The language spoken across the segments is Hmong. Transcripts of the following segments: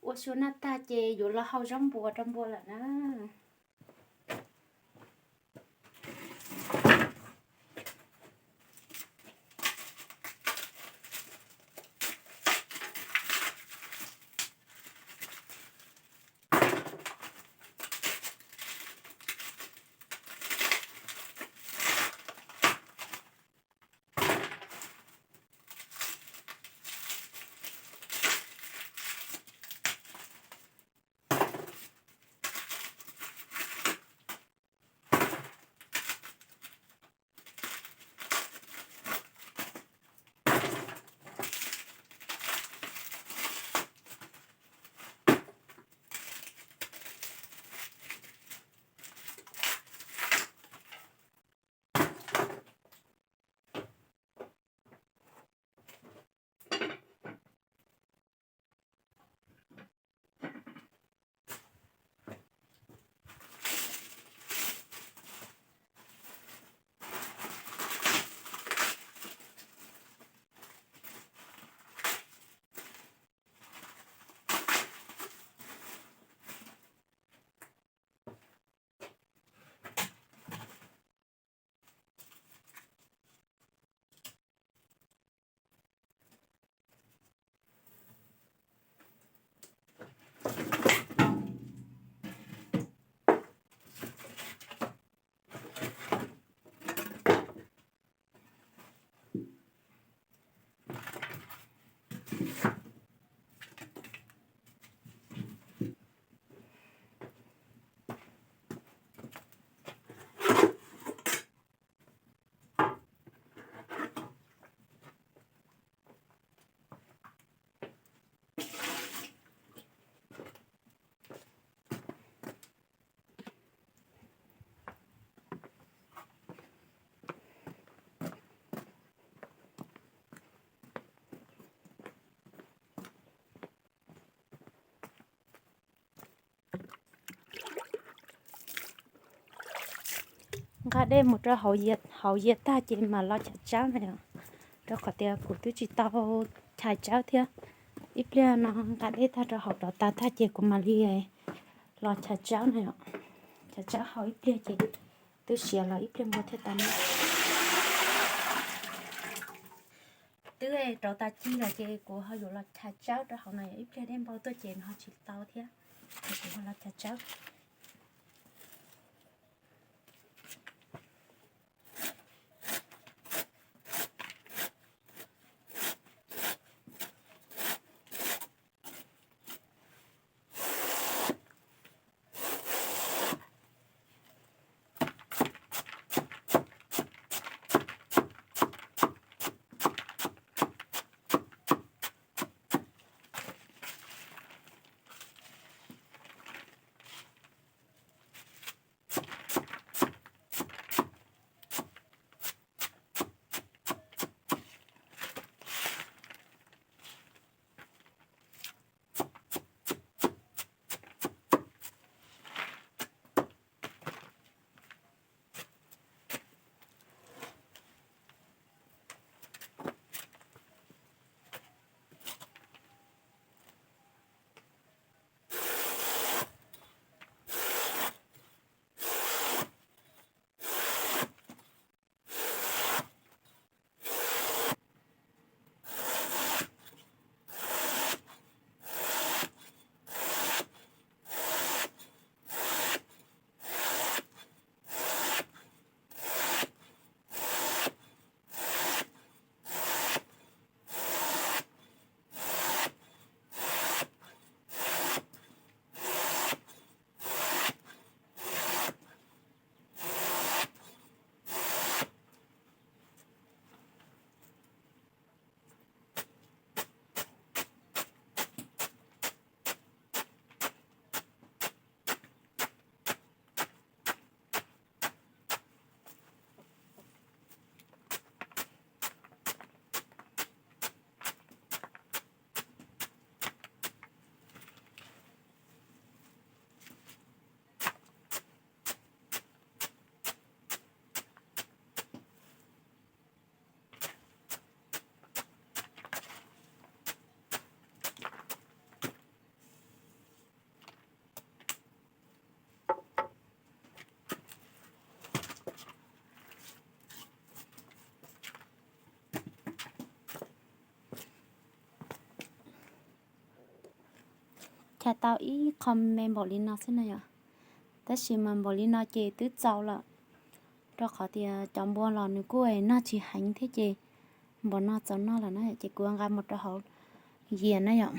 Ua su noj tag ces yuav los hau zaub npua rau npua lawm na. Nqa dej mus rau hauv yias tag ces mam los chaws tsawb na yom, rau qhov tias kuv twb tsis tau chaws tsawb thiab. Ib pliag no nqa dej tag rau hauv rov tas tag ces kuv mam li los chaws tsawb na yom. Chaws tsawb hau ib pliag ces twb siav los ib pliag npua thiaj tau noj. Twb rau tas ci lawm ces kuv ho yuav los chaws tsawb rau hauv no yom, ib pliag dej npau tuaj ces nws ho tsis tau thiab, ces kuv ho los chaws tsawb. Tau ib qho me npaum li no xwb na yom. Tab sis mas npaum li no ces twb txaus lawm, rau qhov tias cov npua los nws kuj noj tsis heev thiab ces npaum no txaus noj lawm na, ces kuv nqa mus rau hauv yias na yom.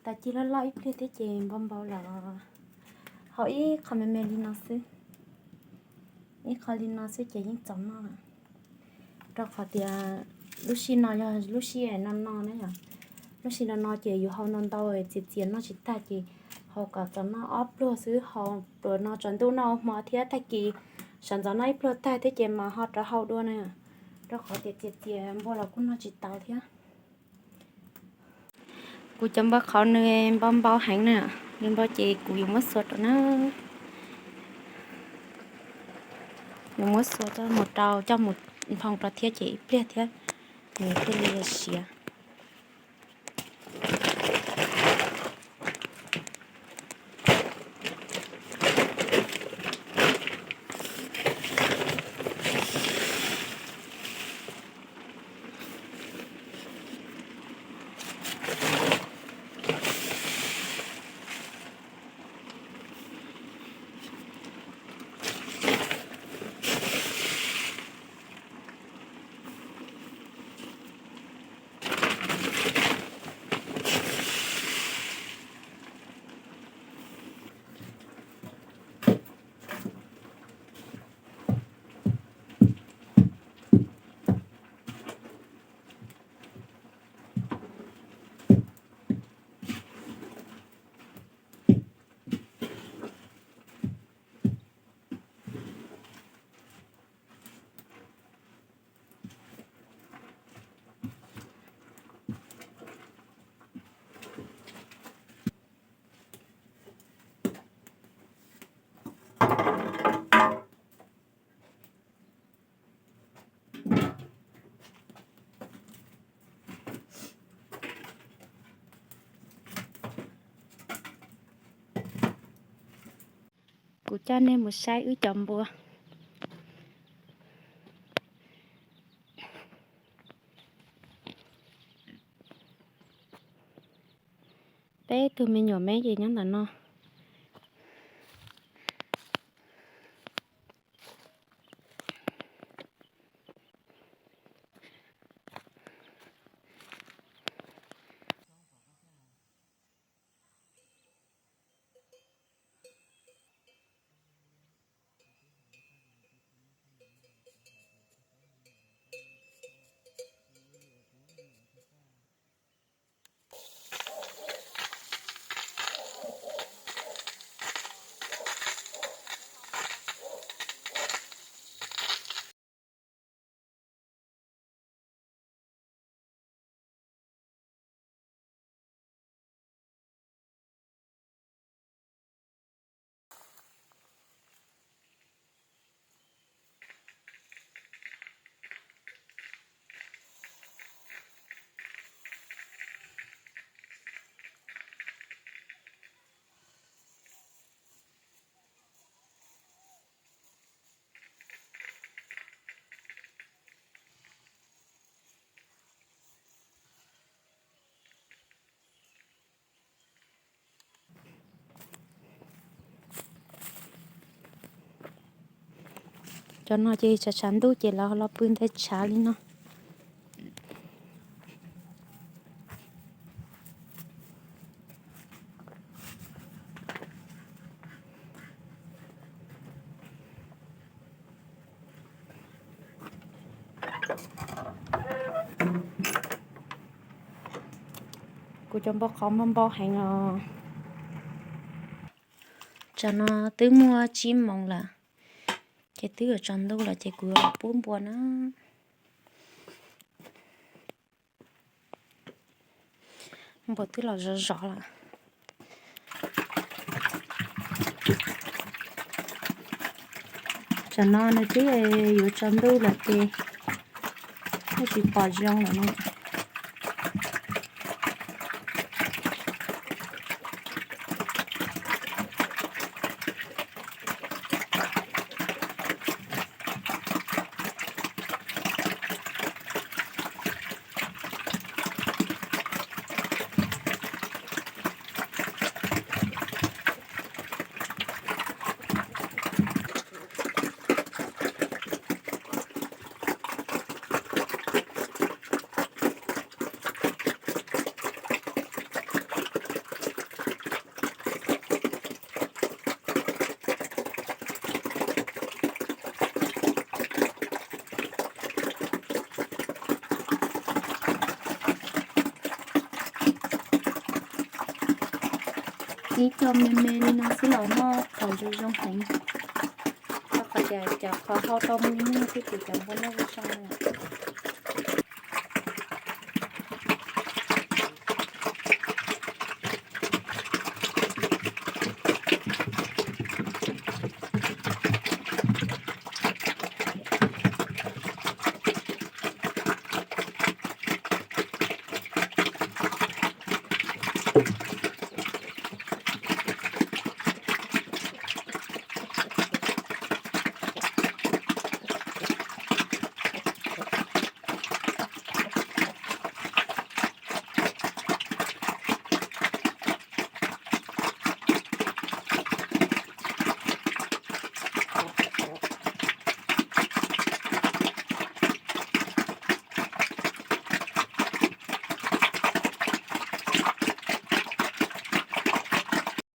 Tau ci loj loj ib pliag thiab ces npau npau los hau ib qho me me li no xwb. Ib qho li no xwb ces yeej txaus noj lawm. Rau qhov tias lub sij no yog lub sij no no na yom. Lub sij no no ces yus hau ntau ntau txias txias noj tsis tag ces hau kom txaus noj ob pluag xwb, hau pluas no tsaus ntuj noj hmo thiab tag kis sawv ntxov noj ib pluag tag thiab ces mas ho rov hau dua na. Rau qhov tias txias txias npua los kuj noj tsis tau thiab. Kuv cov npua qhauv nws npau npau heev na, nws npau ces kuv yuav muab xuas rau na. Yuav muab xuas coj mus rau, coj mus nphoo rau thiab ces ib pliag thiab nws thiaj li siav. Kuv coj nej mus saib wb cov npua. Peb tug me nyuam meb ces nyob ntawm no. Cov no ces tshav tshav ntuj ces lawv los pw ntawd tshav li no. Kuv cov npua qhauv muaj npau heev os. Tsam no twb muaj tsib moos lawm, ces twb yuav tsaus ntuj lawm ces kuv yuav los pub npua na. Npua twb los zov zov lawm. Tsam no nws twb yuav tsaus ntuj lawm ces twb tsis pom zoo lawm ne. Ib co me me li no xwb los noj qhov zoo zoo heev, rau qhov tias cov qhov hau tau muaj muaj thiab ces cov npua noj zoo zoo lawm.